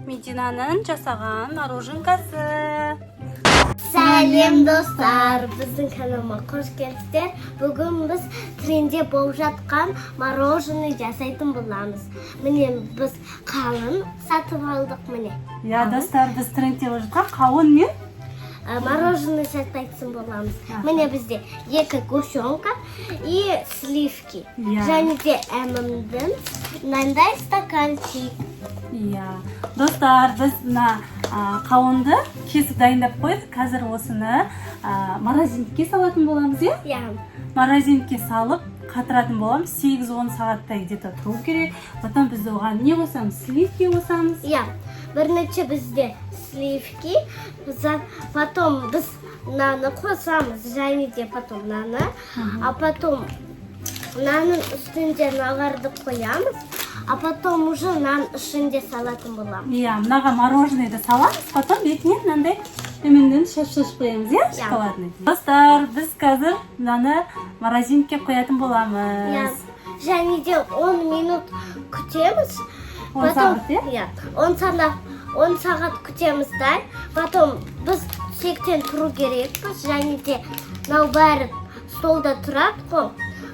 Мединаның жасаған мороженкасы. Сәлем, достар! Біздің каналыма қош келдіңіздер. Бүгін біз тренде болып жатқан мороженое жасайтын боламыз. Міне, біз қауын сатып алдық, міне. Иә, достар, біз трендте болып жатқан қауын мен Мороженое жасайтын боламыз. Міне, бізде екі сгущенка и сливки. Иә. Және де M&M's, мынандай стаканчик. Иә, достар, біз мына қауынды кесіп дайындап қойдық. Қазір осыны морозильникке салатын боламыз, иә? Иә. Морозильникке салып қатыратын боламыз. 8-10 сағаттай где-то тұру керек. Потом біз оған не қосамыз? Сливки қосамыз. Иә, бірінші бізде сливки, потом біз мынаны қосамыз, және де потом мынаны, а потом мынаның үстінде мыналарды қоямыз, а потом уже нан ішінде салатын боламыз. Иә, мынаға мороженыйды саламыз, потом бетіне мынандай төменнен шашып шашып қоямыз, иә? Иә. Шоколадный. Достар, біз қазір мынаны морозильникке қоятын Иә. боламыз. Және де 10 минут күтеміз. 10 сағат, иә? Иә, 10 сағат, 10 сағат күтеміз да, потом біз төсектен тұру керекпіз, және де мынау бәрі столда тұрады ғой.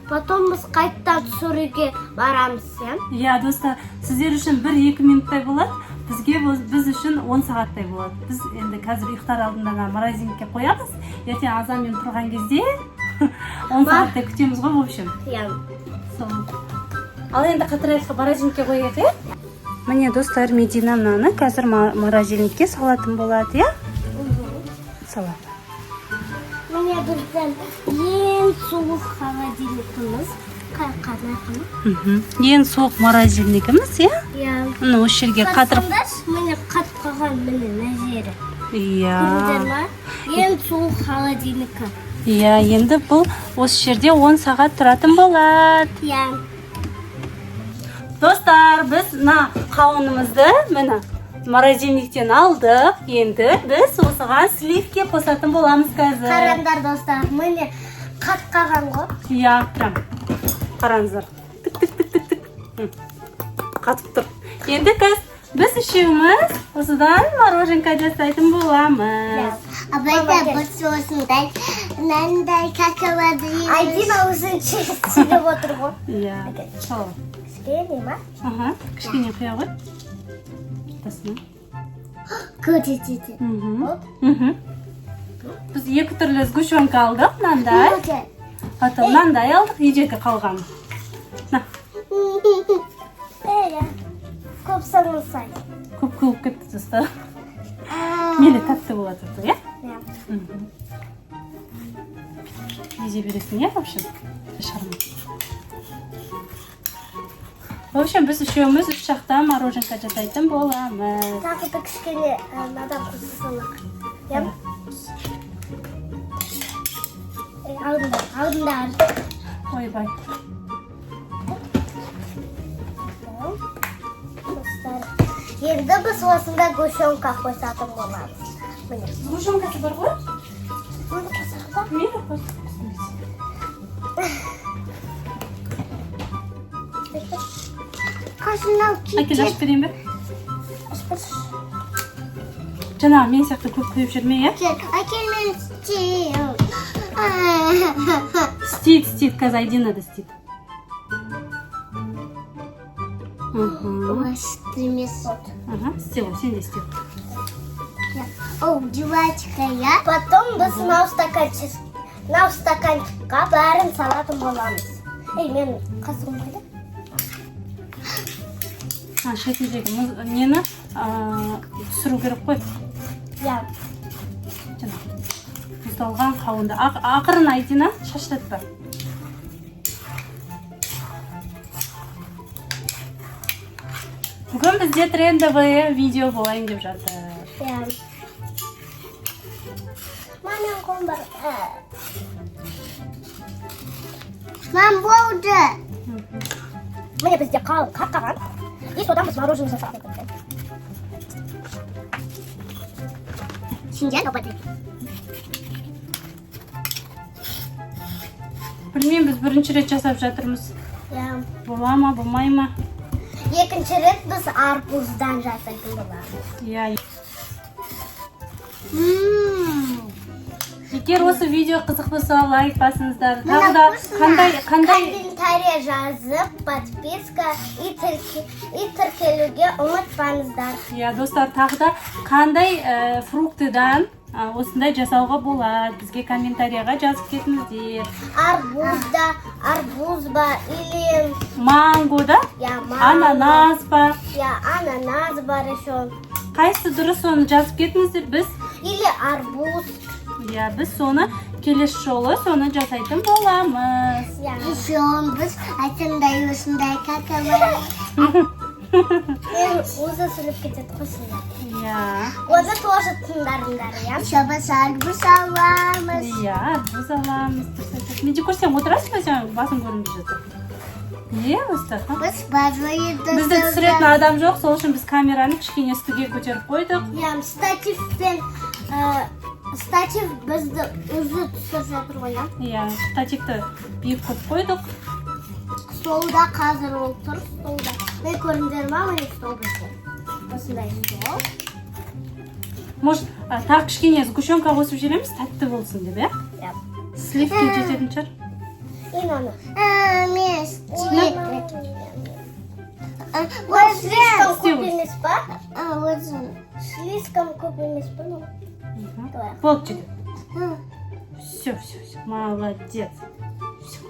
Потом біз қайтадан түсіруге барамыз, иә? Иә, достар, сіздер үшін 1-2 минуттай болады, бізге біз үшін 10 сағаттай болады. Біз енді қазір ұйықтар алдында мына морозильникке қоямыз. Ертең азанмен тұрған кезде 10 сағаттай күтеміз ғой, в общем. Иә. Сол. Ал енді қатырайық, морозильникке қояйық, иә? Міне, достар, Медина мынаны қазір морозильникке салатын болады, иә? Салады. Міне, біздің ең суық холодильникіміз. Қандай қана? Ең суық морозильникіміз, иә? Иә. Міне, осы жерге қатырып. Қарасаңдаршы, міне, қатып қалған, міне, мына жері. Иә. Көрдіңдер ма? Ең суық холодильникі. Иә, енді бұл осы жерде 10 сағат тұратын болады. Иә. Достар, біз мына қауынымызды, міне, морозильниктен алдық. Енді біз осыған сливки қосатын боламыз қазір. Қараңдар, достар, міне, қатып қалған ғой. Иә, прям қараңыздар. Тік тік тік тік тік. Қатып тұр. Енді қазір біз үшеуміз осыдан мороженка жасайтын боламыз. Абайда біз осындай мынандай какао. Айдина өзінше сөйлеп отыр ғой. Иә. Сол. Кішкене ма? Аха, кішкене құя ғой. Ортасына. Көрсетеді. Біз екі түрлі сгущенка алдық, мынандай. Потом мынандай алдық, үйдегі қалған. На, Иә. Көп салмасай. Көп құйылып кетті, достар. Мейлі, тәтті болады зато, иә? Иә. Езе бересің, иә, в общем? Шығарма. В общем, біз үшеуміз үш жақтан мороженка жасайтын боламыз. Тағы да кішкене мынадан қоса салайық. Иә? Алдында, алдында. Ойбай. Достар, енді біз осында сгущенка қосатын боламыз. Міне. Сгущенкасы бар ғой? Оны қосайық па? Мейлі, қос. Қасынан. Әкел, ашып берейін бе? Жаңағы мен сияқты көп құйып жүрме, иә? Әкел, мен істеймін. Істейді, істейді, қазір Айдина да істейді. Емес. Аха, істе ғой, сен де істе. О, жвачка, я. Потом біз мынау стаканчик, мынау стаканчикқа бәрін салатын боламыз. Ей, мен қасығым қайда? А, шетіндегі нені түсіру керек қой. Иә. Жаңа мұздалған қауынды. Ақырын, Айдина, шашыратпа. Бүгін бізде трендовый видео болайын деп жатыр. Иә. Мамам, қолым бар. Мам, болды. Міне, бізде қауын қатып қалған. И содан біз мороженое жасап. Шинжан опа. Білмеймін, біз бірінші рет жасап жатырмыз. Иә. Бола ма, болмай ма? Екінші рет біз арбуздан жасайтын боламыз. Иә. Егер осы видео қызық болса, лайк басыңыздар. Тағы да қандай Комментарий жазып, подписка и тіркелуге ұмытпаңыздар. Иә, достар, тағы да қандай фруктыдан осындай жасауға болады, бізге комментарияға жазып кетіңіздер. Арбуз да, арбуз ба или Манго да, я манго. Ананас па? Я ананас бар еще. Қайсысы дұрыс, соны жазып кетіңіздер. Біз Или арбуз. Иә, біз соны келесі жолы соны жасайтын боламыз. Я. Еще біз айтындай осындай какао. Өзі сүріп кетеді ғой сонда. Иә. Оны тоже тыңдарыңдар, иә? Еще біз арбуз аламыз. Иә, арбуз аламыз, дұрыс айтасың. Менде көрсең, отырасың ба сен? Басың көрінбей жатыр. Иә, осылай, ха? Біз базойды. Бізді түсіретін адам жоқ, сол үшін біз камераны кішкене үстіге көтеріп қойдық. Иә, штативпен, штатив бізді өзі түсіріп жатыр ғой, иә? Иә, штативті биік қойып қойдық. Столда қазір ол тұр, столда. Мен көрдіңдер ма, міне стол бізде. Осындай стол. Может, тағы кішкене сгущенка қосып жібереміз, тәтті болсын деп, иә? Иә. Сливки жететін шығар. И мынаны. Мен слишком көп емес па? Слишком көп емес па? Ну, давай. Болды, жетеді. Все, все, все, молодец. Всё.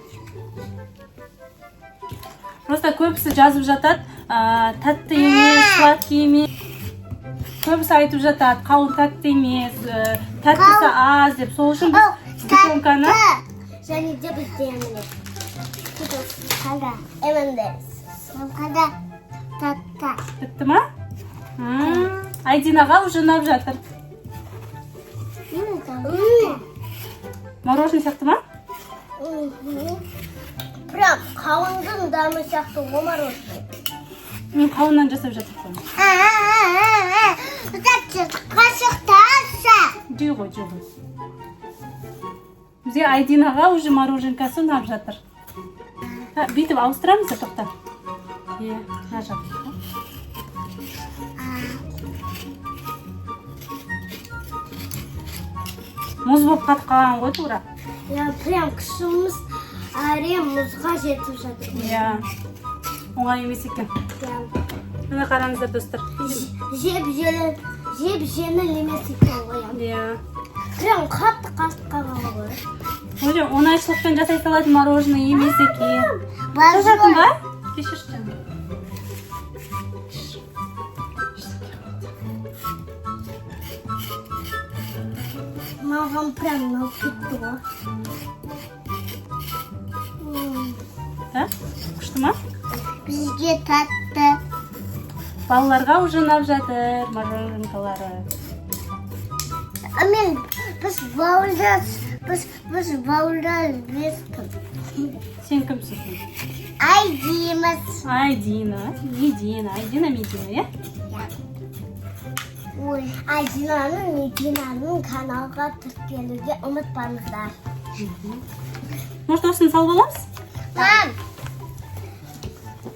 Просто көбісі жазып жатады, тәтті емес, сладкий емес. Көбісі айтып жатады, қауын тәтті емес, тәттісі аз деп. Сол үшін біз сгущенканы Және де бізде міне. Қанда? M&M's. Қанда? Тәтті. Бітті ма? Айдинаға уже ұнап жатыр. Мороженое сияқты ма? Прям қауындың дәмі сияқты ғой мороженое. Мен қауыннан жасап жатырмын. Қашықтасы. Жей ғой, жей ғой. Бізге Айдинаға уже мороженкасы ұнап жатыр. Ha, бүйтіп ауыстырамыз да, тоқта. Иә, мына жақ. Мұз болып қатып қалған ғой тура. Иә, прям күшіміз әрең мұзға жетіп жатыр. Иә. Оңай емес екен. Иә. Міне, қараңыздар, достар. Жеп жеңіл, жеп жеңіл емес екен ғой. Иә. Прям қатты қатып қалған ғой. Уже оңайшылықпен жасай салатын мороженое емес екен. Шашатын ба? Кешірші, жаным. Кешір. Маған прям ұнап кетті ғой. Да? Күшті ма? Бізге тәтті. Балаларға уже ұнап жатыр мороженкалары. А мен біз бауылда беспін. Сен кімсің? Айдимыз. Айдина, Медина, Айдина, Медина, иә? Ой, Айдинаның, Мединаның каналға тіркелуге ұмытпаңыздар. Может, осыны салып аламыз? Мам!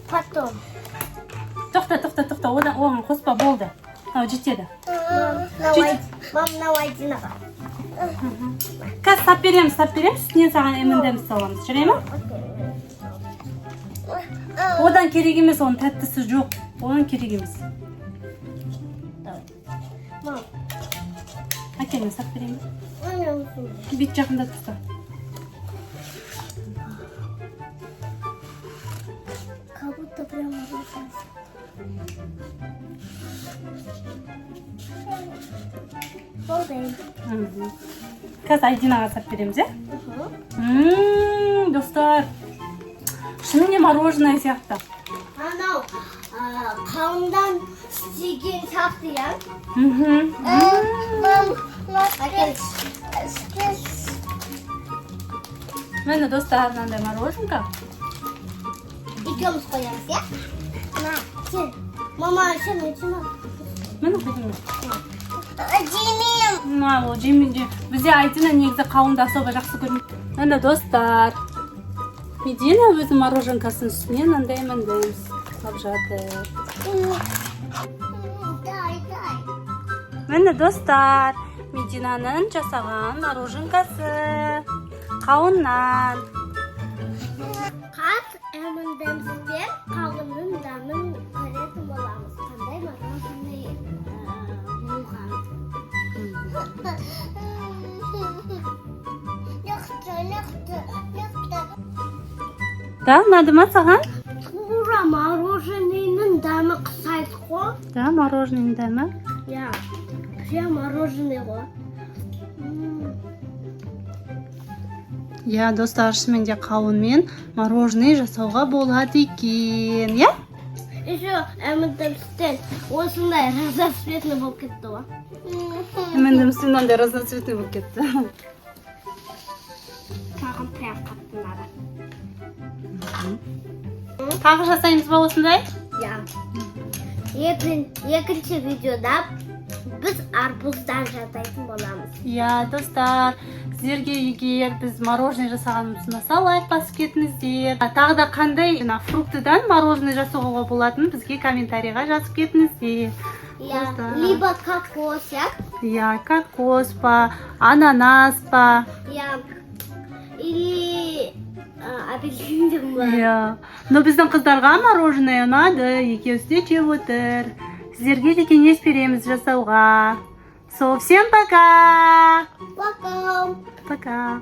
Потом. Тоқта, тоқта, тоқта, одан оған қоспа, болды. Мынау жетеді. Мам, мынау Айдинаға. Қазір сап береміз, сап береміз, үстінен саған M&M's саламыз. Жүре ма? Одан керек емес, оның тәттісі жоқ. Оның керек емес. Давай. Мам, Әкел, мен сап берейін бе? мен Бүйтіп жақындатып ұста. Как будто прямо мороженое. Болды енді. Қазір Айдинаға сап береміз, иә? Мхм. Достар, шынымен мороженое сияқты. Анау қауындан істеген сияқты, иә? Мхм. Әкел. Міне, достар, мынандай мороженка. Екеуміз қоямыз, иә? На, сен. Мама, сен өтіне. Міне, қойдым. Жемеймін. Мына ол жемейді. Бізде Айдина негізі қауынды особо жақсы көрмейді. Міне, достар, Медина өзі мороженкасының үстіне мынандай M&M's. жасап жатыр. Дай, дай. Міне, достар, Мединаның жасаған мороженкасы қауыннан. Қазір M&M's-пен қауынның дәмін көретін боламыз. Қандай мороженое болған. Лықты, лықты, лықты. Да, ұнады ма саған? Тура мороженыйның дәмі ұқсайды ғой. Да, мороженое дәмі. Иә, прям мороженое ғой. Иә, достар, шынымен де қауынмен мороженое жасауға болады екен, иә? Еще M&M's-тен осындай разноцветный болып кетті ғой. M&M's мынандай разноцветный болып кетті. Маған прям қатты ұнады. Тағы жасаймыз ба осындай? Иә. Екінші видеода біз арбуздан жасайтын боламыз. Иә, достар, сіздерге егер біз мороженое жасағанымыз ұнаса, лайк басып кетіңіздер. Тағы да қандай мына фруктыдан мороженое жасауға болатынын бізге комментарийға жазып кетіңіздер. Иә, Достар. Либо кокос, иә? Иә, кокос па, ананас па. Иә. Или апельсин ба? Иә, но біздің қыздарға мороженое ұнады, екеуісі де жеп отыр. Сіздерге де кеңес береміз жасауға. Сол, всем пока. Пока. Пока.